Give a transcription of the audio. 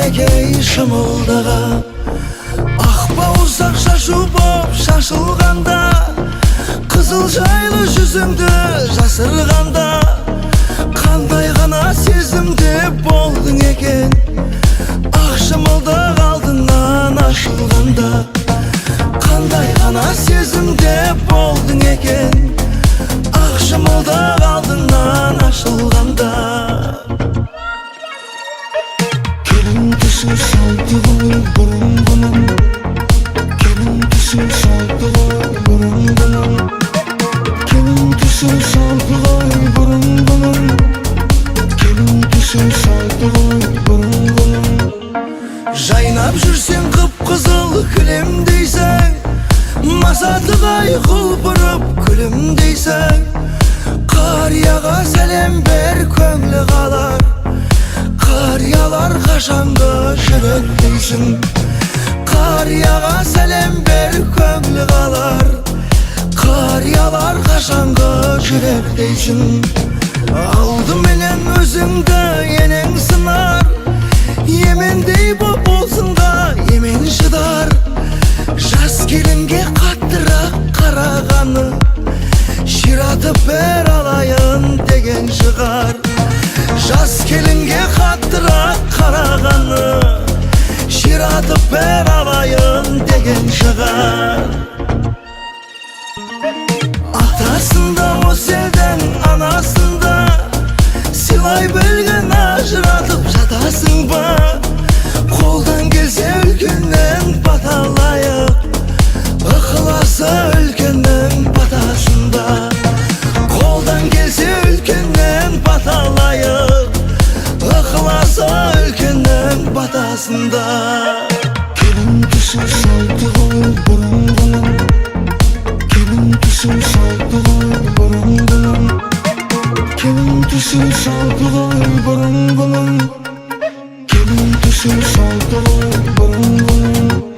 Мінекей шымылдығы. Ақ бауырсақ шашу боп шашылғанда, қызыл жайлы жүзіңді жасырғанда, қандай ғана сезімде болдың екен? Ақ шымылдық алдынан ашылғанда, қандай ғана сезімде болдың екен? Ақ шымылдық алдынан ашылғанда. Келін түсу салты ғой бұрынғының, келін түсу салты ғой бұрынғының, келін түсу салты ғой бұрынғының, келін түсу салты ғой бұрынғының. Жайнап жүрсең қып қызыл кілемдейсің, масатығай құлпырып күлімдейсің. Қарияға сәлем бер, көңілі қалар, қариялар қашанғы жүрек дейсің? Қарияға сәлем бер, көңілі қалар, қариялар қашанғы жүрек дейсің? Алдыменен өзіңді енең сынар, емендей боп болсынға емен шыдар. Жас келінге қаттырақ қарағаны, ширатып бір алайын деген шығар. Жас келінге қаттырақ қарағаны, ширатып бір алайын деген шығар. Атасында осы елдің, анасында сыйлай білген, ажыратып жатасың ба? Қолдан келсе, үлкеннен баталайық, ықыласы үлкеннің батасында. Қолдан келсе, үлкеннен баталайық, ықыласы үлкеннің батасында. Келін түсу салты ғой бұрынғының, келін түсу салты ғой бұрынғының, келін түсу салты ғой бұрынғының, келін түсу салты ғой бұрынғының.